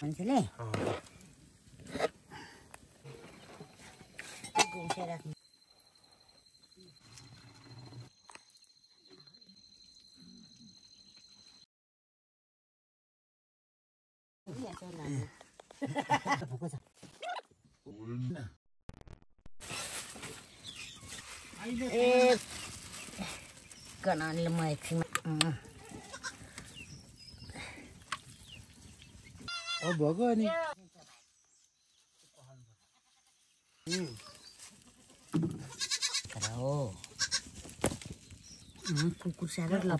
मान्छेले राख्नु ए कनालले म एकछिन भएको अनि हो कुकुर स्याहार ल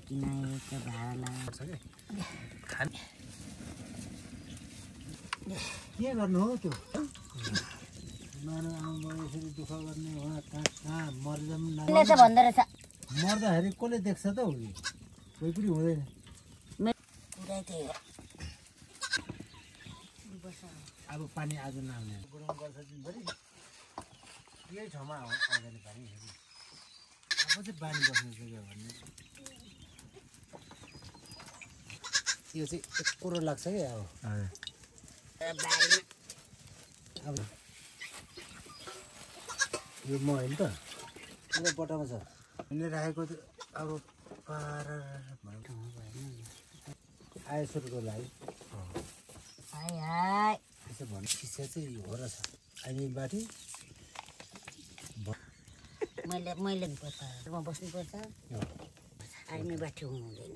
किन एक भाडा के गर्नु हो त्यो आमा यसरी दुःख गर्ने उहाँ कहाँ मर्दा भन्दो रहेछ मर्दाखेरि कसले देख्छ त उसले कोही पनि हुँदैन अब पानी आज नआउने बुढाउनु गर्छ दिनभरि यही ठाउँमा आउँदैन पानी अब चाहिँ बानी बस्ने जग्गा भन्ने यो चाहिँ एक कुरो लाग्छ कि अब यो म होइन त यो बटामा छ उसले राखेको अब पारा आयो सुरुको लागि यसो भन्नु शिक्षा चाहिँ हो रहेछ आइमी बाटी मैले बस्नुपर्छ आइमी बाठी हुनु हुँदैन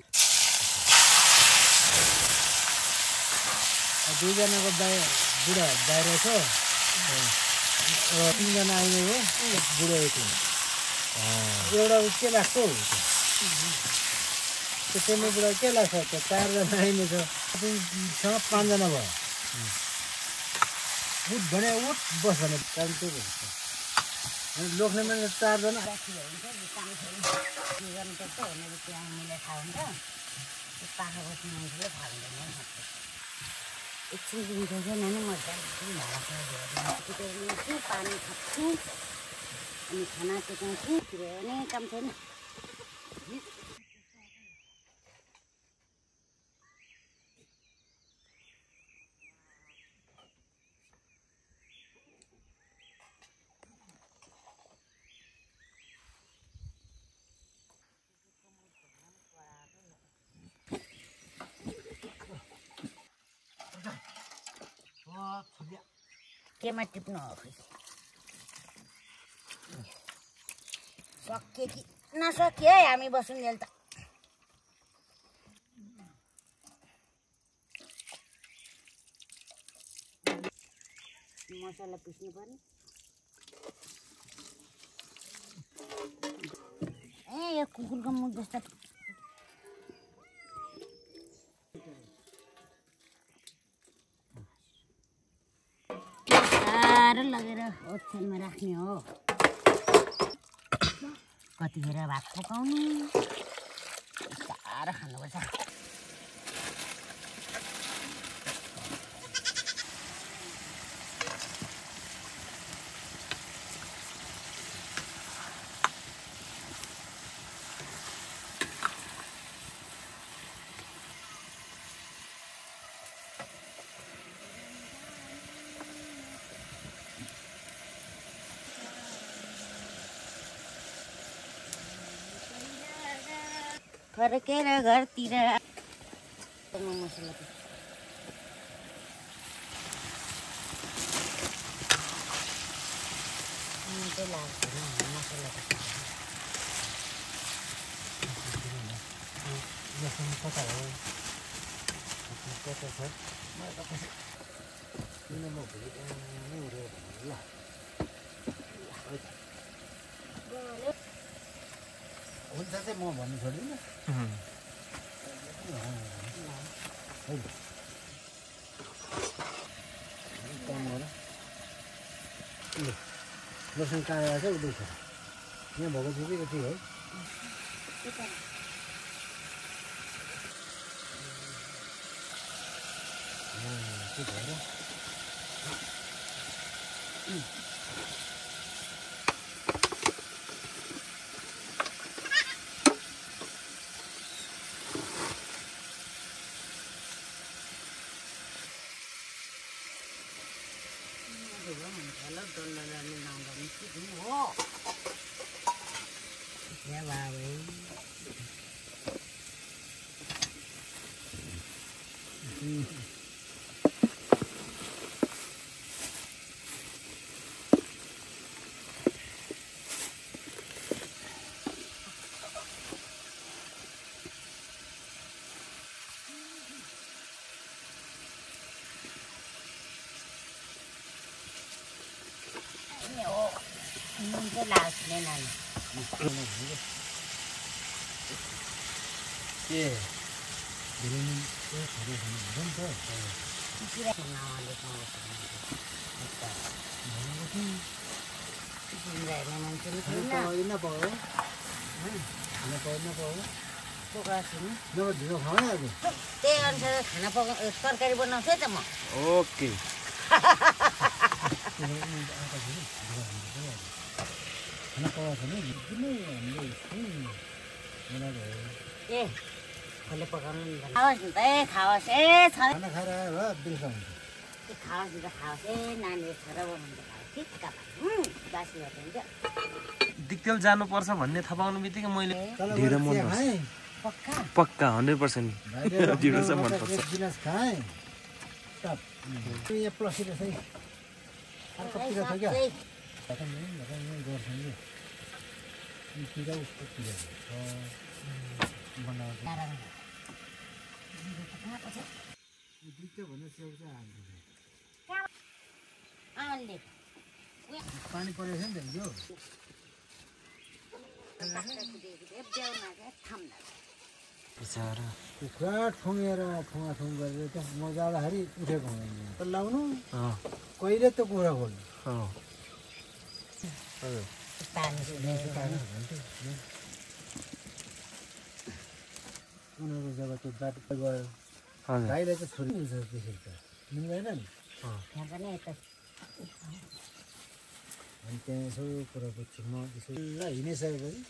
दुईजनाको बुढा बाहिर छ तिनजना आइमे हो बुढो एक एउटा के लाग्छ हौ त्यो सेमी बुढा के लाग्छ त्यो चारजना आइमे छ सँग पाँचजना भयो उठ भने उठ बस भने काम त्यो हुन्छ लोक्ने मान्छे चारजना पाखा बस्ने मान्छेले थाहा हुँदैन एकछिन दिन्छ नानी मजाले भाडा पानी खान्छु अनि खाना टेकाउँछु अनि काम छैन केमा टिप्नु हो सक्यो कि नसक्यो है हामी बसुन्जेल त मसला पिस्नु पर्ने ए यो कुकुरको मुख जस्तो लगेर ओछ्यानमा राख्ने हो कतिखेर भात पकाउनु साह्रो खानुपर्छ फर्केर घरतिर मसला हुन्छ चाहिँ म भन्नु छोड्दिनँ काम गर लसुन काटेर चाहिँ उठ्दैछ यहाँ भएको थियो कि यति है त्यो भएर हो या बाबे Nunca las nenan. ए बिरामी चाहिँ खबर खानु हुन्छ नि त Kira naale kamu भनेपछि Kira naman sini खानु na. पायो नपायो खान पायो नपायो Pokoknya sini. नभए ढिलो खाएँ आज त्यही अनुसार खाना पकाउ तरकारी बनाउँछु है त म ओके खाना पाएको छैन एकदमै हामीले बनाएको हो ए कसले पकाउनु नि खाओस् नि त ए खाओस् ए छ खाना खाएर आयो भए बेलुका हुन्छ खाओस् नि त खाओस् ए नानीले छोरा बनाउनु खाओस् ठिक्क बासी भएको हुन्छ दिक्तेल जानुपर्छ भन्ने थाहा पाउनु बित्तिकै मैले तल ढिँडो गएर मन चिया पर्छ खाएँ पक्का पक्का 100% भाइले ढिँडो चाहिँ मनपर्छ एक गिलास खाएँ टप यहाँ प्लसिलो चाहिँ अर्कोतिर छ क्या गर्छन् कि तिर उसको तिर बनाएको दुईवटा भन्दा स्याउ चाहिँ हाल्छ आमाले पानी परेको छ नि त हिजो बिचारा कुखुरा ठुँगेर ठुङाठुङ गरेर त म जाँदाखेरि उठेको हुँदैन लाउनु कहिले त कुखुरा खोल्नु हजुर उनीहरूको जब त्यो बाटो गयो हजुर गाईलाई चाहिँ छोरी मिल्छ त्यसरी त मिल्दैन नि अनि त्यहाँ यसो कुरा बुझ्छु म यसो ल हिँडिसकेपछि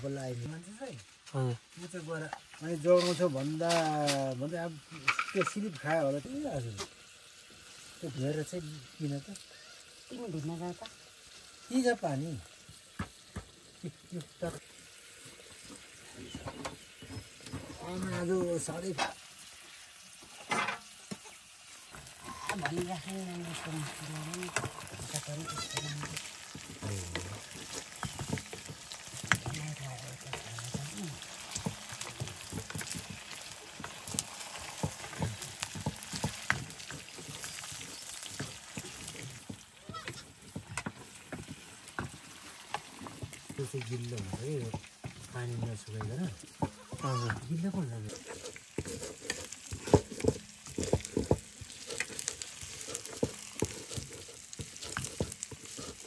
बल्ल आइपुग्यो मान्छे चाहिँ हजुर म चाहिँ गएर अनि जोगाउँछु भन्दा भन्दै अब त्यो स्लिप खायो होला त्यो हजुर त्यो धोएर चाहिँ किन त तिमी भिन्न गयो त के छ पानी आमा आज साह्रै भनिराख्नु नानीको त्यो चाहिँ गिल्लो हुन्छ है पानी नसुकाइकन हजुर गिल्लो पो हुन्छ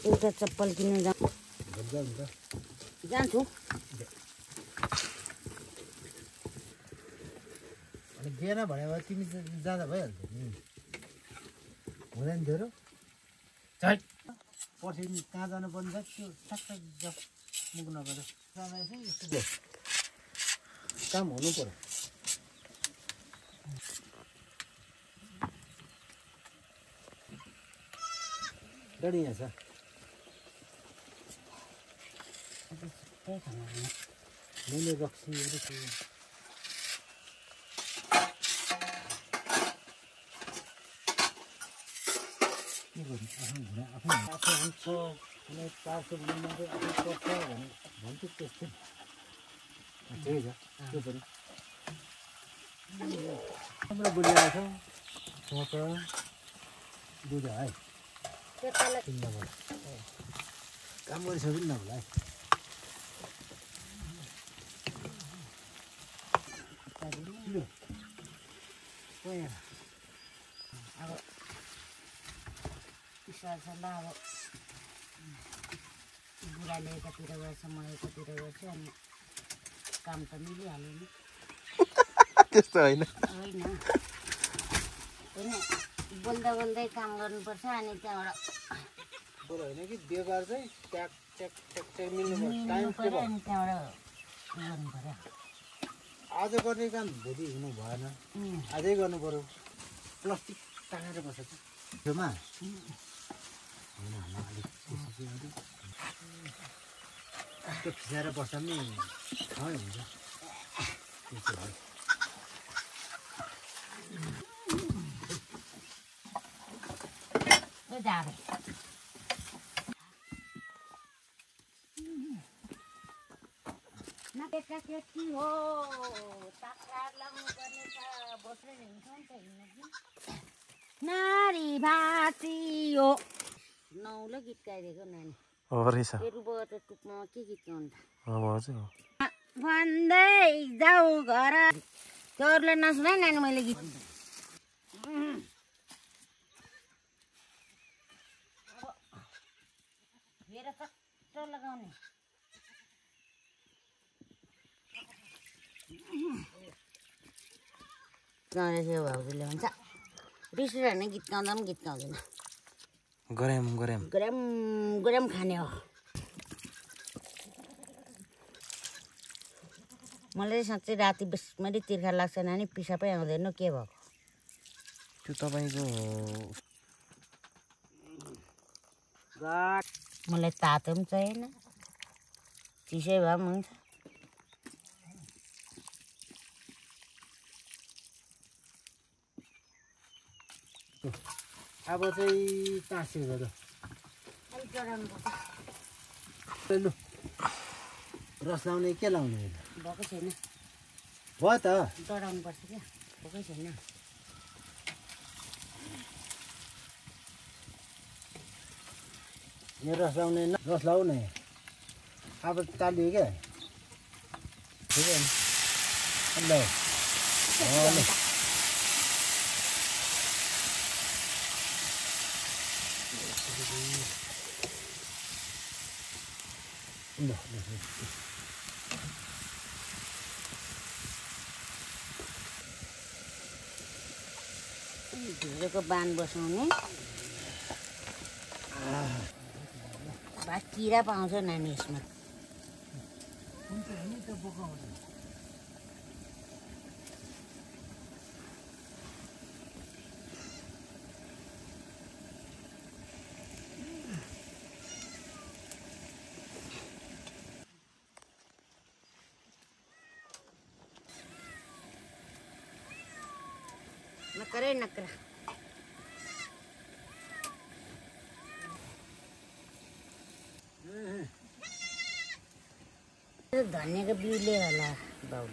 एउटा चप्पल किन्नु भन्छ नि त जान्छु अनि बिहान भन्यो भने तिमी जाँदा भइहाल्थ्यो नि हुँदैन थियो र झट पर्सि कहाँ जानुपर्ने छ त्यो ठ्याक्क मुख नगरेर जाँदा यसो यस्तो काम हुनु पर्यो डढी यहाँ छ त्यही खाना मैले रक्सी के गर्नु आफ्नो घुँडा आफै हुन्छ कुनै पार्छ भने मात्रै आफै पर्छ भने भन्छु त्यस्तै ठिकै छ त्यो पनि राम्रो बुझिरहेको छ सोच बुझ है त्यो तल किन्न पर्छ काम गरिसक्यो नि होला है लु गएर अब ईश्वर छ ल अब बुढाले यतातिर गर्छ म यतातिर गर्छु अनि काम त मिलिहाल्यो नि त्यस्तो होइन होइन होइन बोल्दा बोल्दै काम गर्नुपर्छ अनि त्यहाँबाट बरु होइन कि व्यवहार चाहिँ ट्याक ट्याक ट्याक ट्याक मिल्नु पर्छ मिल्नु टाइम पऱ्यो अनि त्यहाँबाट गर्नु पऱ्यो आज गर्ने काम भोलि हुनु भएन आजै गर्नु पऱ्यो प्लास्टिक टाँगेर बसेछ त्योमा त्यो फिसाएर बस्दा पनि खै हुन्छ त्यसो भयो जाबे न त्यसका त्यति हो ताक्रार लाउनु पर्ने छ बस्ने हिँड्छ नि त हिँड्नु नारी भाती हो नौलो गीत गाइदिएको नानी हो रहेछ बेरुबाट टुप्मा के गीत गाउनु अब चाहिँ भन्दै जाऊ घर तोरले नसुनाइ नानी मैले गीत हेर चट्ट लगाउने गाउँदै भाउजूले भन्छ रिस भने गीत गाउँदा पनि गीत गाउँदैन गऱ्याम गऱ्याम गरम गरम खाने हो मलाई साँच्चै राति बेसमरी तिर्खा लाग्छ नानी पिसाबै आउँदैन के भएको त्यो तपाईँको मलाई तातो पनि चाहिएन चिसै भए पनि हुन्छ अब चाहिँ ताँसियो गयो अलिक चढाउनुपर्छ लु रस लाउने के लाउने भएको छैन भयो त चढाउनुपर्छ क्या भएकै छैन यो रस लाउने रस लाउ न अब चालियो क्या ठिकै हो ल ढुङ्ग्रोको बान बसाउने किरा पाउँछ नानी यसमा नकरै नकरा धनियाँको बिउले होला बाउ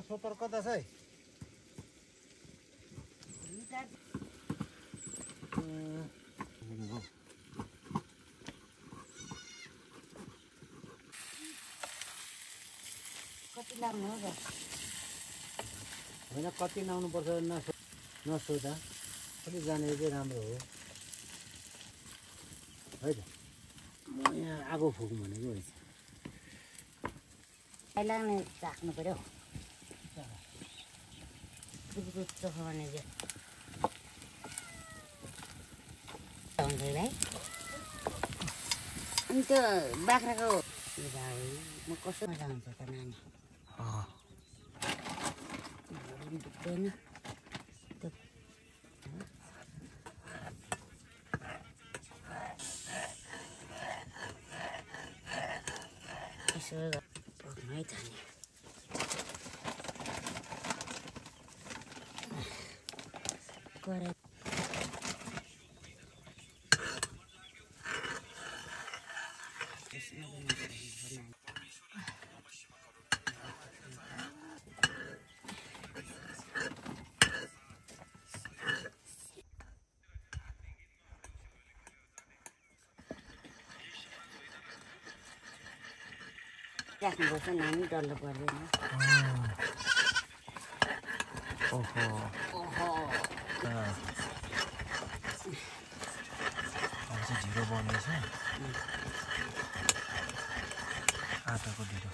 सोतर कता छ है कति लाग्नु हो होइन कति लाउनुपर्छ नसोधा अलिक जाने चाहिँ राम्रो हो है त म यहाँ आगो फुकौँ भनेको रहेछ लाग्ने राख्नु पर्यो चोखो भने हुन्छ भाइ अनि त्यो बाख्राको म कस्तो मजा हुन्छ त नानी दुख्दैन त्यो यसो पक्नु है त नि कराई राख्नुपर्छ नानी डल्लो पर्दैन ओहो ओहो अब चाहिँ ढिँडो बन्दैछ आटाको ढिँडो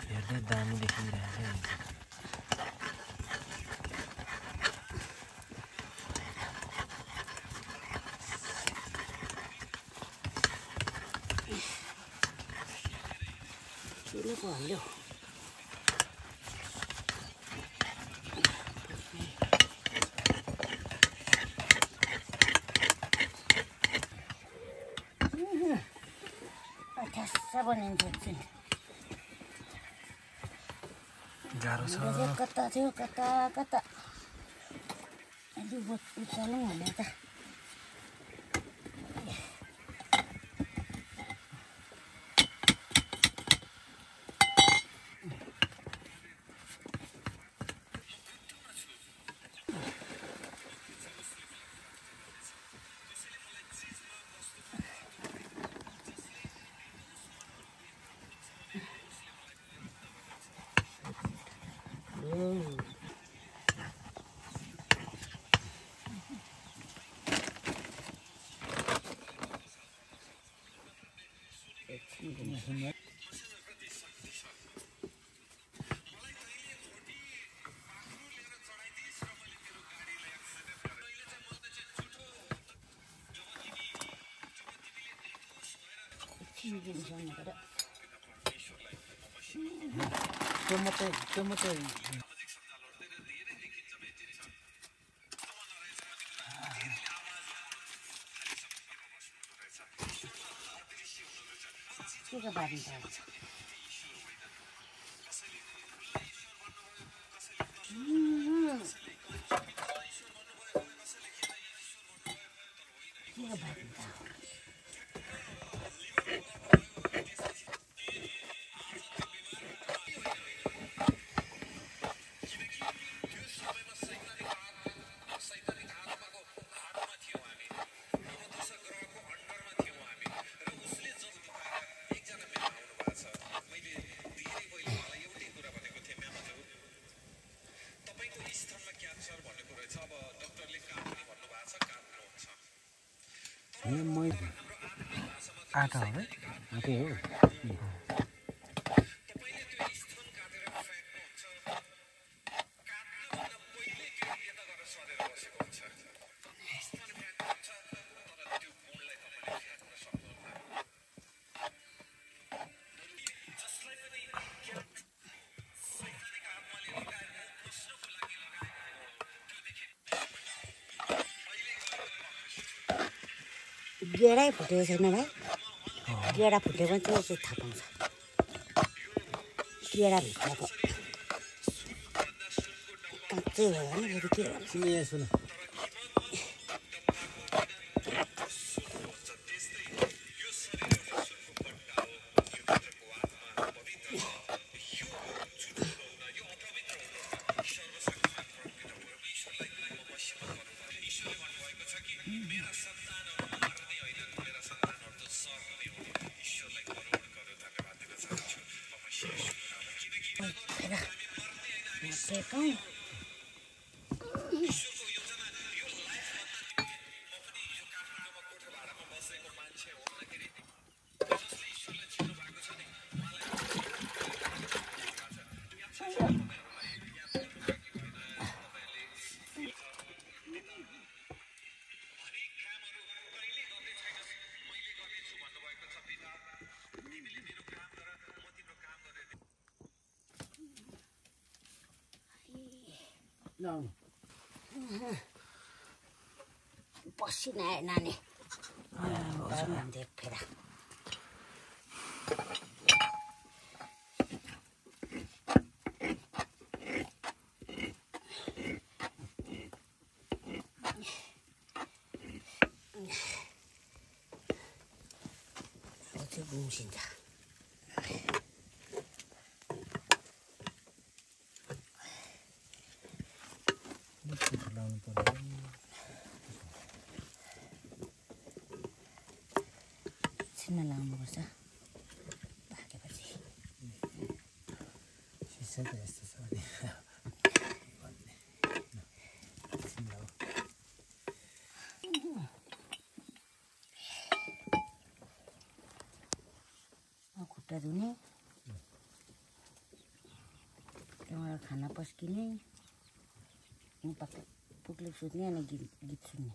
हेर्दै दामी देखिरहेको छ चुलो पो हाल्यो ठ्यास्स बनिन्छ एकछिन गाह्रो छ कता थियो कता कता अलि उचालौँ भने त त्यो मात्रै के को बारी छ आटा हो है मात्रै हो गेडै फुटेको छैन भाइ गेडा फुट्यो भने चाहिँ यसो थाहा पाउँछ गेडा भित्रको काँचै भयो भने फेरि के भन्छ सुन यहाँ सुन सेकौँ पसिना आयो नानी देख फेर त्यो गुम्सिन्छ छिन्न लाउनुपर्छ भागेपछि त यस्तो छ भने खुट्टा धुने त्यहाँबाट खाना पस्किने पुग्लिक सुत्ने अनि गीत सुन्ने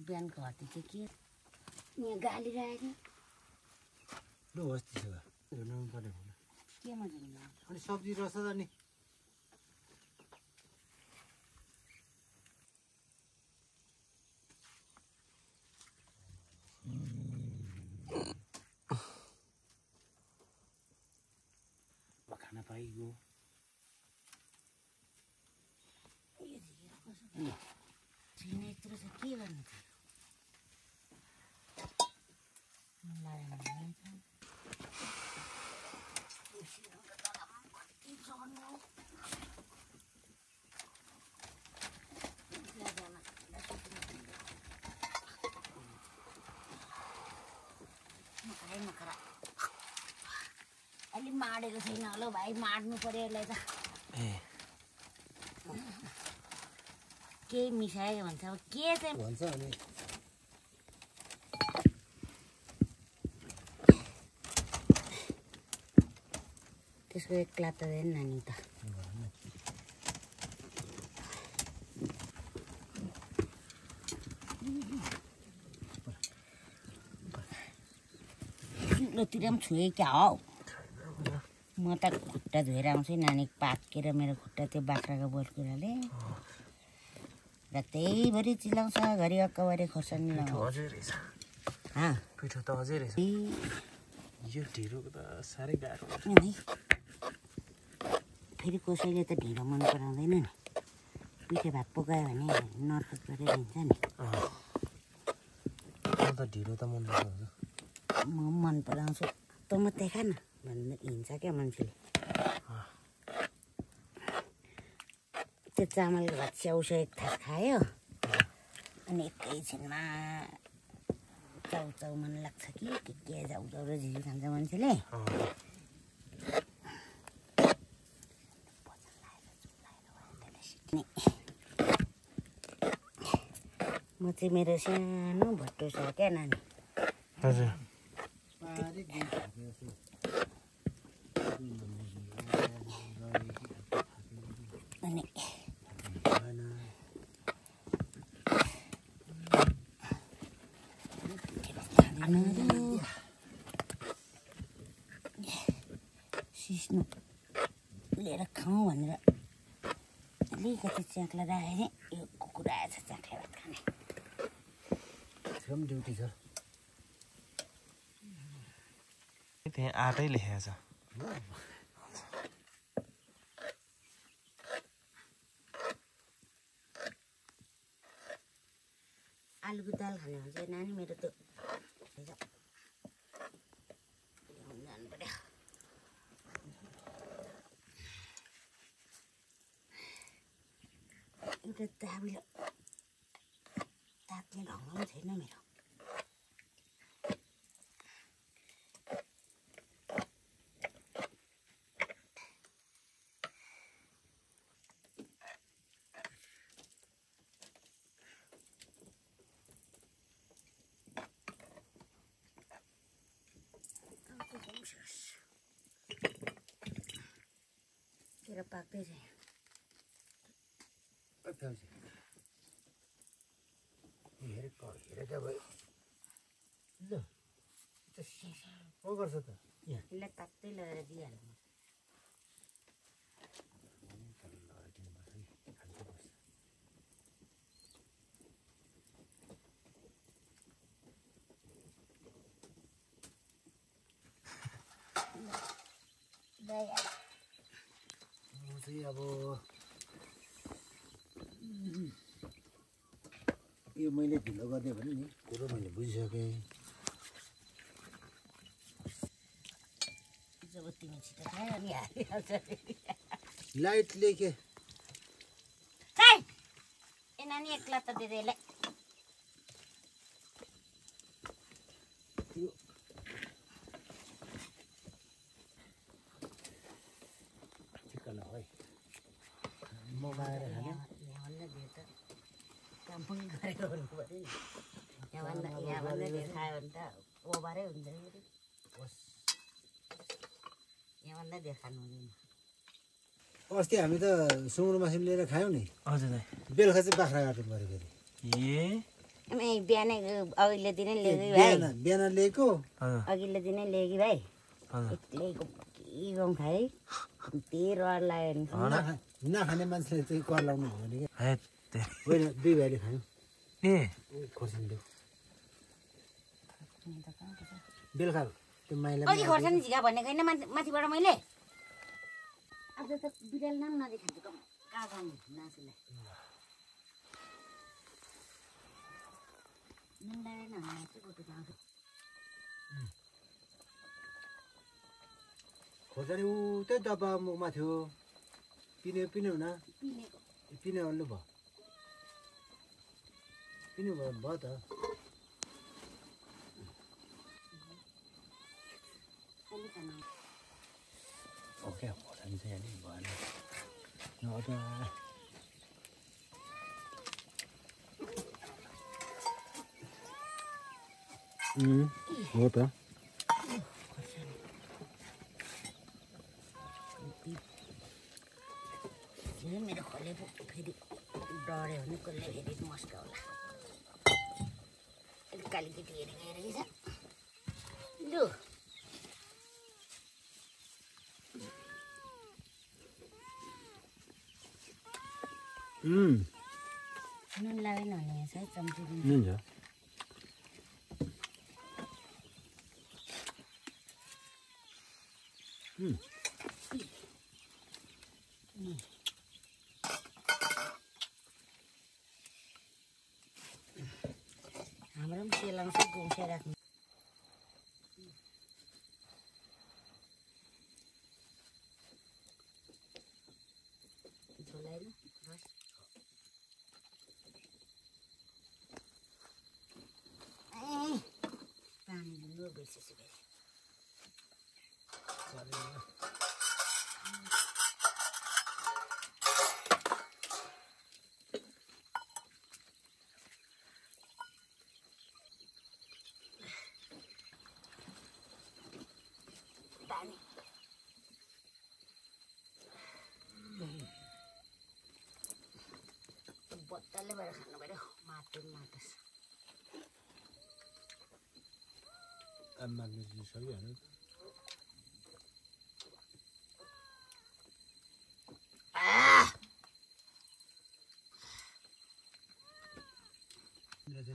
बिहानको हत्ती चाहिँ के यहाँ गालिरहेको लु होस् त्यसो भए हेर्नु पर्ने केमा जानु अनि सब्जी रहेछ त नि खाना पाइगयो छैन यत्रो चाहिँ के गर्नु अलि माडेको छैन होला भाइ माड्नु पर्यो यसलाई त केही मिसायो भन्छ अब के चाहिँ भन्छ अनि त्यसको एक क्लाप त दिएन नानी त लोतिर पनि छुएँ क्या हौ म त खुट्टा धोएर आउँछु नानी पाकेर मेरो खुट्टा त्यो बाख्राको बोलकुराले रातैभरि चिलाउँछ घरि अक्काभरि खोर्सानी लाउँछ पिठो त अझै रहेछ यो ढिँडोको त साह्रै गाह्रो है फेरि कसैले त ढिँडो मन पराउँदैन नि पिठो भात पकायो भने नर्खत गरेर हिँड्छ नि त ढिँडो त मन पर्छ म मन पराउँछु त मात्रै खा न भन्नु हिँड्छ क्या मान्छेले त्यो चामलको भात स्याउस्याउ एक थास खायो अनि एकैछिनमा चाउचाउ मन लाग्छ कि के चाउचाउ र झिझी खान्छ मान्छेले म चाहिँ मेरो सानो भट्टो छ क्या नानी हजुर अनि सिस्नु लिएर खाउँ भनेर अलिकति च्याक्ला राखेँ यो कुकुर आएछ च्याक्ला भात खाने ड्युटी छ त्यहाँ आँटै लेखेको छ आलुको दाल खाने हुन्छ नानी मेरो त्यो जानु पर्यो एउटा दाबीले तात्ने ढङ्ग पनि छैन मेरो तेरो पाक्दैछ हेरेका भयो ल गर्छ त यसलाई तात्तै लगाएर दिइहाल्नु म चाहिँ अब यो मैले ढिलो गरिदिएँ भने नि कुरो मैले बुझिसकेँ जब तिमी छिटो खायो नि हालिहाल्छ लाइटले के Hey! Ina ni ekla ta didele. Chicken है म बाहिर खाने यहाँभन्दा धेर त काम पनि गरेको हुनु पऱ्यो नि यहाँभन्दा धेर खायो भने त ओभरै हुन्छ नि यहाँभन्दा धेर खानु हुँदैन अस्ति हामी त सुँगुर मासु लिएर खायौँ नि हजुर दाइ बेलुका चाहिँ बाख्रा काट्नु पऱ्यो फेरि बिहानै अघिल्लो दिनै ल्याएको भाइ बिहान ल्याएको अघिल्लो दिनै ल्याएको भाइ एक्लैको के गाउँ खाएँ त्यही रहर लाग्यो नि नखाने मान्छेले चाहिँ कर लाउनु भयो भने होइन होइन दुई भाइले खायौँ ए खोर्सानी बेलुका त्यो माइला अघि खोर्सानी झिका भनेको होइन माथिबाट मैले अब त बिराल नाम नदेखाएको कहाँ जाने नासुलाई निन्दाएन भने चाहिँ गोटो जान्छ खोर्सानी उतै डब्बा मुखमा थियो पिने हुन पिने ओर्नु भयो पिनु भयो त ओके खोर्सानी चाहिँ अलिक भएन नभए हो त मेरो खोले फेरि डढ्यो भने कसले फेरि मस्क होला कालीकेटी हेरेको हेरेको छ लु नुन लागेन भने यहाँ सायद चम्ची दिन्छ हाम्रो पनि सेलाउँछ घुम्से राख्नु झोलाइन बस पानी दिनु बिर्सेछु फेरि बत्ताले भएर खानु पऱ्यो माटोस् माग्ने चिज सकिहाल्यो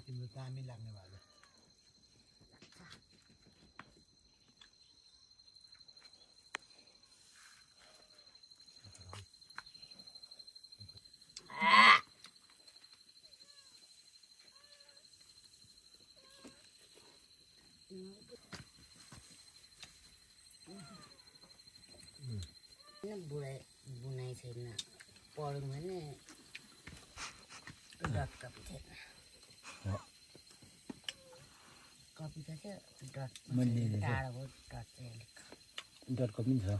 तिम्रो कामै लाग्ने भयो बुनाइ छैन पढौँ भने डट कपी थिएन कपी त थियो डट टाढोको डट चाहिँ अलिक डट कपी पनि छ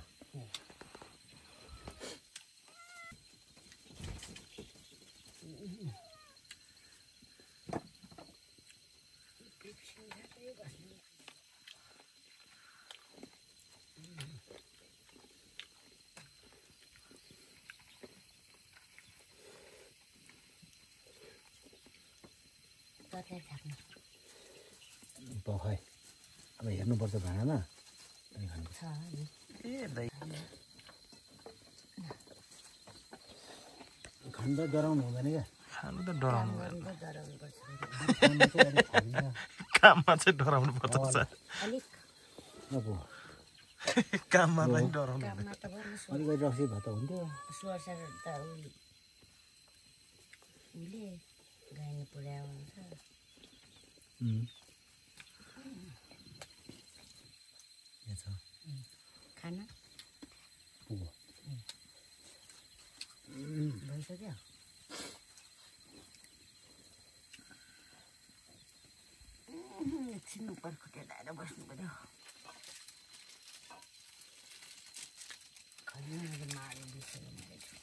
खै अब हेर्नुपर्छ भाँडामा अनि खानु छ नि ए दाइ खानु त डराउनु हुँदैन क्या खानु त डराउनु डराउनु पर्छ काममा चाहिँ डराउनु पर्छ अलिक अब काममा पनि डराउनु काममा त गर्नु अलिकति रक्सी भए त हुन्थ्यो स्वर त उहिले गाइनु पुर्याएको हुन्छ खाना भइसक्यो एकछिन उपर खुट्टा लाएर बस्नु पर्यो खैना मारे बिर्सेर मारेछु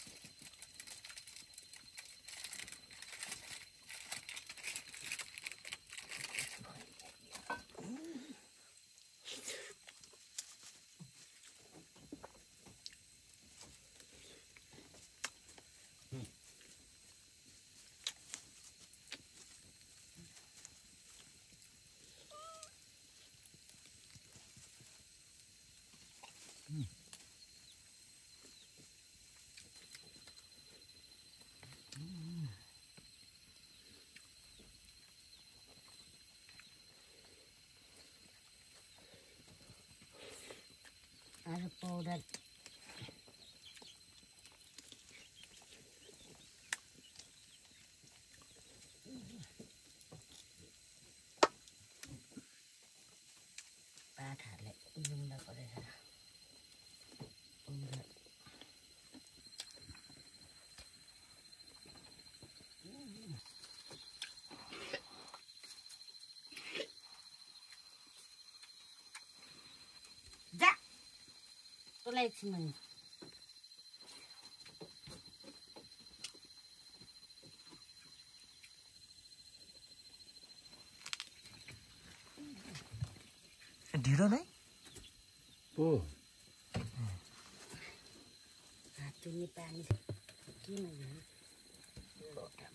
आज पाउडर पाठहरूले लुम्डा परेर जा तँलाई एकछिन भने ढिलो नै हो हातुनी पानी किन लोटा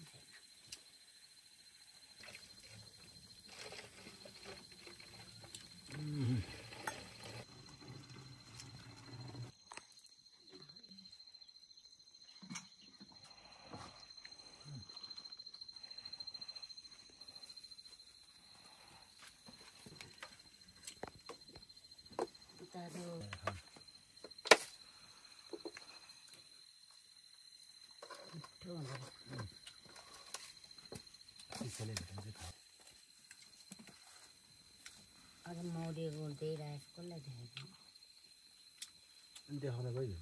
पनि छैन अरे मौरी गोल्दै राखेको कसलाई देखेको देखाउन गयो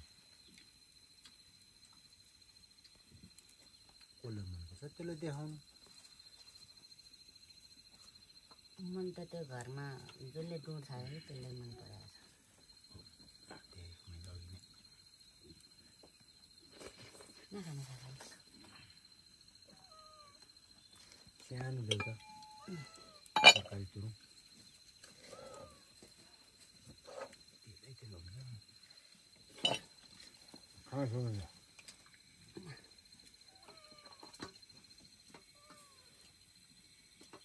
कसले मनपर्छ त्यसले देखाउनु मन त त्यो घरमा जसले दुध खायो त्यसलाई मन पराएको छ नखाने खाएको सानो बेलुका तरकारी तुरौँ खाना सुन्नु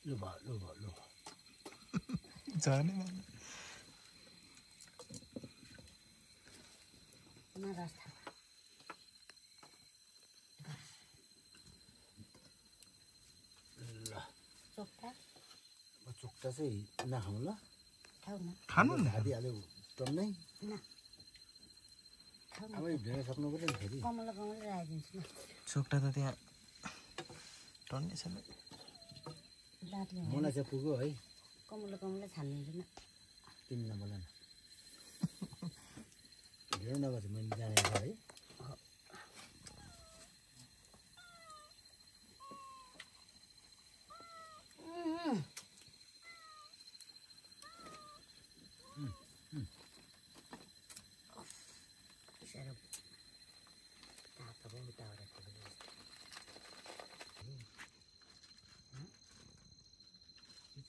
लु जाने नरस चोक्टा चोक्टा चाहिँ नखाउँ ल खाऊ न खानु न हालिहाल्यो टन्नै न खाऊ न अब ढेँडो सक्नु पऱ्यो नि फेरि कमला राखिदिन्छु न चोक्टा त त्यहाँ टन्नै छैन दाँतले मलाई चाहिँ पुग्यो है कमला छान्दिन्छु न तिमी नबोल न ढेँडो नभए चाहिँ मैले जानेको है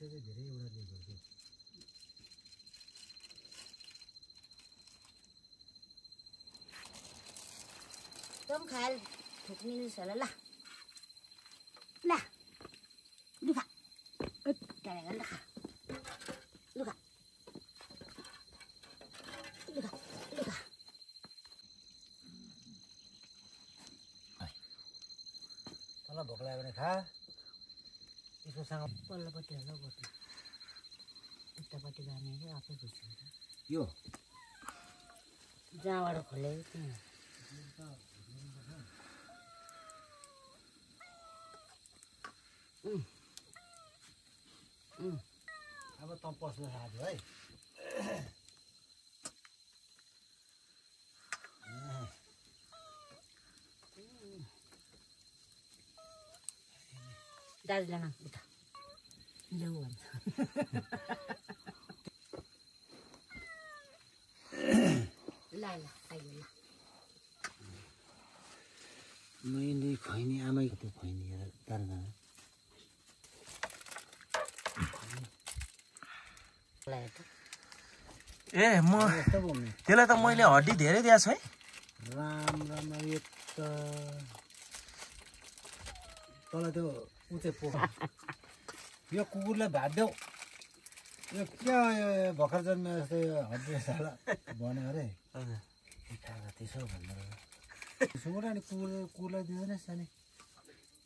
चाहिँ धेरै एउटा लिएको थियो तँ पनि खाएर थुक्निस् होला ल ल लु खा त्यहाँदेखि ल खा लु खा लु खा लु खा तँलाई भोक लाग्यो भने खा त्यसकोसँग पल्लोपट्टि होला बोट्नु उतापट्टि जाने चाहिँ आफै बुझ्छ यो जहाँबाट खोलेको त्यहाँ अब तँ पस्नु साथी है दाजुलाई उता ल्याउ भन्छ ल ल आइयो ल मैले खैनी आमाको त्यो खैनी तारा ए म त्यसलाई त मैले हड्डी धेरै दिएको छु है राम राम यो त तल त्यो उतै पो यो कुकुरलाई भाग्यौ यो क्या यो भर्खर जन्मे जस्तो यो हड्डी साला भन्यो अरे खाएको त्यसो भन्दा सुँगुर अनि कुकुरलाई दिँदैन सानी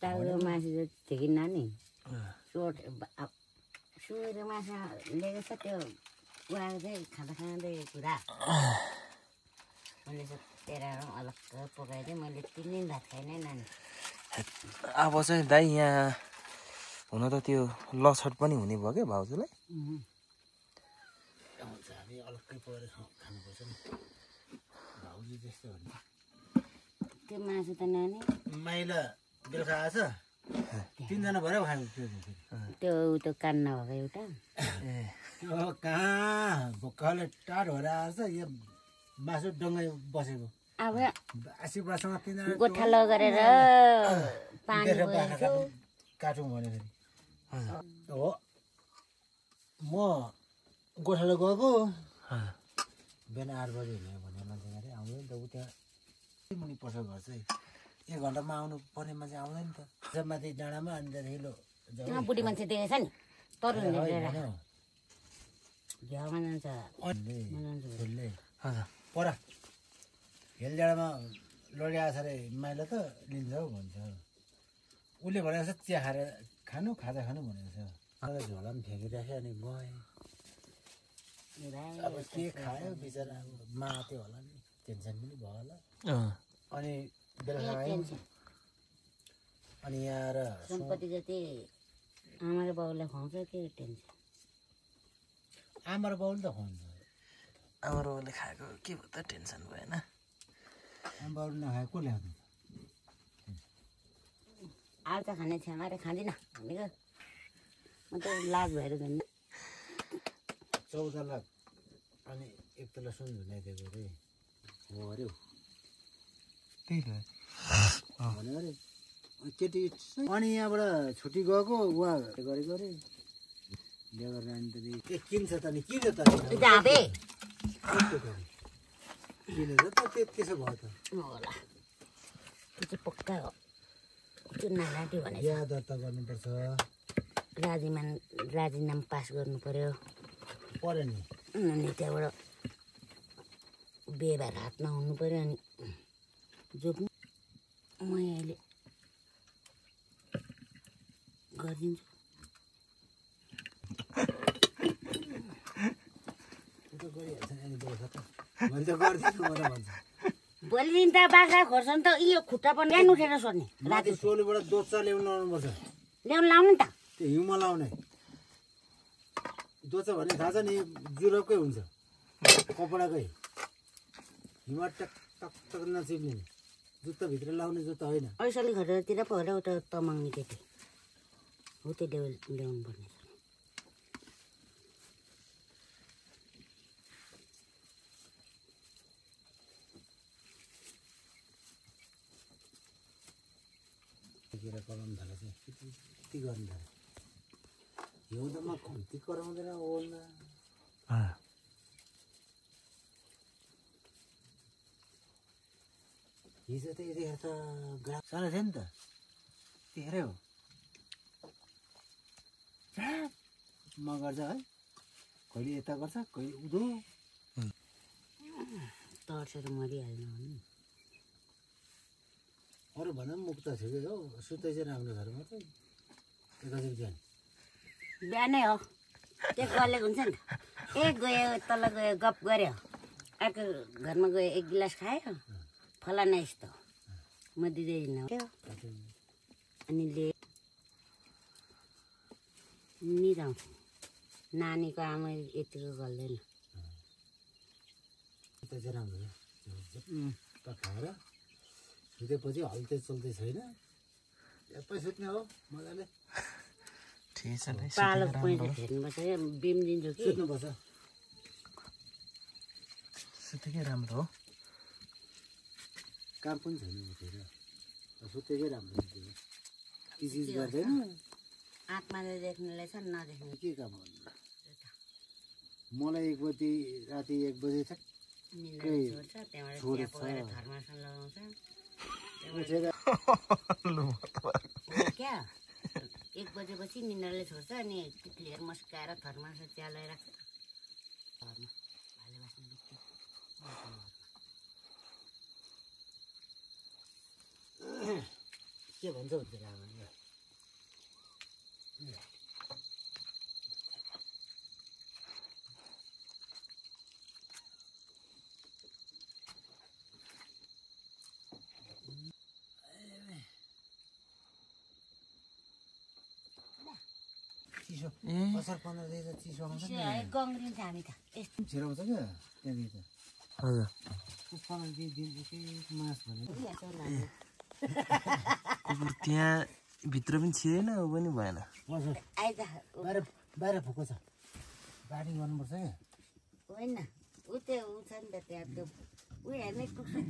टाउको मासु जति थियो कि नानी चोट सुँगुरको मासु लिएको छ त्यो उहाँको चाहिँ खाँदा खाँदै कुरा मैले चाहिँ तेह्र अलग्ग पकाइदिएँ मैले 3 दिन भात खाएन नानी अब चाहिँ दाइ यहाँ हुन त त्यो लछट पनि हुने भयो क्या भाउजूलाई हुन्छ हामी अलग्गै पकाएर खानुपर्छ नि भाउजू त्यस्तो हो नि त्यो मासु त नानी माइला बेलुका आएछ 3 जना भएर खानु त्यो त्यो कान नभएको एउटा त्यो कहाँ भोकाले टाढो भएर आएछ यो मासु डङ्गै बसेको अब बासी बासँग 3 जना गोठालो गरेर पानी काटौँ भने हो म गोठालो गएको बिहान 8 बजी हुने भने मान्छे गरे आउँदैन त उ त्यहाँ मुनि पर्छ घर चाहिँ 1 घन्टामा आउनु पर्ने मान्छे आउँदैन त माथि डाँडामा अनि त्यहाँदेखि लो त्यहाँ बुढी मान्छे देखेछ नि तरुणले झ्याउमा जान्छ पर हेल डाँडामा लडिआएछ अरे माइला त लिन्छ हौ भन्छ उसले भनेको छ चिया खाएर खानु खाजा खानु भनेको छ मलाई झोला पनि फ्याँकिराख्यो अनि गएँ अब के खायो बिचरा अब माथि होला नि टेन्सन पनि भयो होला अनि बेलुका आयो अनि यहाँ आएर सम्पत्ति जति आमा र बाउलाई खुवाउँछ के टेन्सन आमा र बाउले त खुवाउँछ आमा बाउले खाएको के भयो त टेन्सन भएन आमा बाउले नखाए को ल्याउँछ आलु त खाने छ्यामा र खाँदिनँ भनेको म त लाज भएर जान्न 14 लाख अनि एक तला सुन झुनाइदिएको अरे हो अरे त्यही त भन्यो अरे केटी अनि यहाँबाट छुट्टी गएको उहाँ गरेको अरे बिहा गरेर अनि त किन्छ त नि किन्यो त किनेर त त्यसो भयो त होला त्यो चाहिँ पक्का हो त्यो नालाटी भने बिहा दर्ता गर्नुपर्छ राजीनामा पास गर्नु पर्यो नि अनि त्यहाँबाट बिहे भएर हातमा हुनु पर्यो अनि जोप्नु म अहिले गरिदिन्छु भोलिदेखि त बाख्रा खोर्छन् त यो खुट्टा पनि ल्याउनु उठेर सोध्ने राति सोलुबाट दोच्चा ल्याउनु लाउनुपर्छ ल्याउनु लाउनु नि त त्यो हिउँमा लाउने दोच्चा भन्ने थाहा छ नि जुरपकै हुन्छ कपडाकै हिउँमा टक टक टक नचिप्ने जुत्ताभित्र लाउने जुत्ता होइन ऐसली घरतिर पो होला उता तमाङ्ने केटी हो त्यो ल्याउनु पर्ने कराउनु थालेको चाहिँ कति गर्नु थाल्यो हिउँदोमा खन्ती कराउँदैन ओल्ना हिजो त यतिखेर त ग्राफ सानो थियो नि त त्यतिखेरै हो म गर्छ है कहिले यता गर्छ कहिले उधो तर्सेर मरिहाल्नु नि अरू भन्दा पनि मुक्त छु कि हो सुत्दै चाहिँ राम्रो घर मात्रै एकैछिन बिहान बिहानै हो त्यो गलेको हुन्छ नि त गयो तल गयो गफ गऱ्यो अर्को घरमा गयो 1 गिलास खायो फलाना यस्तो म दिँदैन अनि निदाउँछ नानीको आमा यतिको गल्दैन चाहिँ राम्रो खाएर सुतेपछि हल्दै चल्दै छैन एप्पै सुत्ने हो मजाले ठिकै छ ल पालो पैसा फेर्नुपर्छ क्या बिम दिन्छु कि सुत्नुपर्छ सुतेकै राम्रो हो काम पनि छैन उठेर सुतेकै राम्रो चिज गर्दैन आत्माले देख्नेले छ नदेख्ने के काम गर्नु मलाई 1 बजे राति 1 बजे छ निन्द्रा छोड्छ त्यहाँबाट चिया पकाएर थर्मासन लगाउँछ उठेर क्या 1 बजेपछि निन्द्राले छोड्छ अनि तितलीहरू मस्काएर थर्मासन चिया लगाइराख्छ घरमा भाले बाँच्ने बित्तिकै के भन्छ हुन्छ आमाले चिसो असार 15 दिन त चिसो आउँछ नि गङ्ग्रिन्छ हामी त यस्तो छिराउँछ क्या त्यहाँदेखि त हजुर 15 दिन के मास भने कुकुर त्यहाँ भित्र पनि छिरेन ऊ पनि भएन आइज बाहिर फुको छ बारी गर्नुपर्छ क्या होइन ऊ त्यो ऊ छ नि त त्यहाँ त्यो ऊ हेर्ने कुकुर